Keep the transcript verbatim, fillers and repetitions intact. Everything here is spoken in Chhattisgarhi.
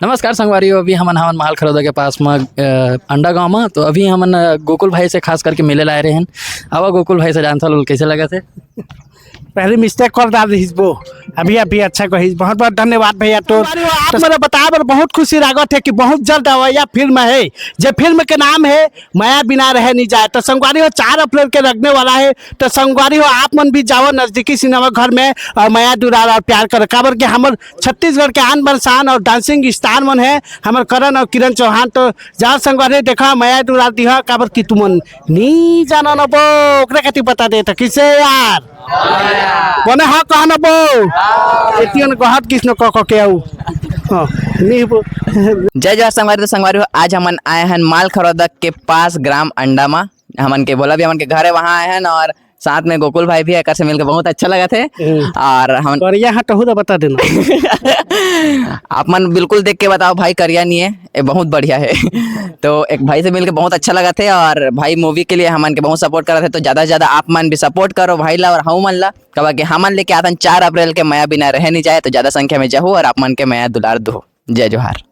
नमस्कार संगवारी हो, अभी हमन हवन मालखरौदा के पास म, अ, अंडा गांव म। तो अभी हमन, अ, गोकुल भाई से खास करके मिले लाए रहे हन। आवा गोकुल भाई से जानथन, कइसे लगत हे? पहली mistake कर डाल रहिस वो, अभी, अभी अच्छा कहिस। बहुत, बहुत धन्यवाद भैया। तो संगवारी हो, आप मोला बताए बर बहुत खुशी लागत हे कि बहुत जल्द अवइया फिल्म हे, जे फिल्म के नाम हे मया बिना रहे नी जाए। तो संगवारी हो, चार अप्रैल के लगने वाला हे। तो संगवारी हो, आप मन भी जाओ नजदीकी सिनेमा घर में और मया दुलार और प्यार करो, काबर कि हमर छत्तीसगढ़ के आन बान शान और dancing star मन हे हमर करण और किरण चौहान। तो जाओ संगवारी, देखा, मया दुलार दिहा, काबर कि तुमन नी जाना न बो, ओकरे खातिर बता दे। तो किसे यार, कोने हा कहा न बो, एतियन गहत किस न कह कह के आऊ। हाँ, नी बो। जय जोहार संगवारी। तो संगवारी हो, आज हमन आए हन मालखरौदा के पास ग्राम अंडा मा। हमन के भोला भी हमन के घर हे, वहाँ आए हन और साथ में गोकुल भाई भी हे, एकर से मिलके बहुत अच्छा लगत हे। हम्म। और हमन करिया हा टहू दा बता देना। आप मन बिल्कुल देख के बताओ भाई, करिया नहीं हे, ये बहुत बढ़िया हे। तो एक भाई से मिलके बहुत अच्छा लगत हे और भाई movie के लिए हमन के बहुत support करत हे, तो ज्यादा से ज्यादा आप मन भी support करो भाई ला और हम मन ला, काबर कि हमन लेके आथन चार अप्रैल के मया बिना रहे नहीं जाए। तो ज्यादा संख्या में जाहू और आप मन के मया दुलार दो। जय जोहार।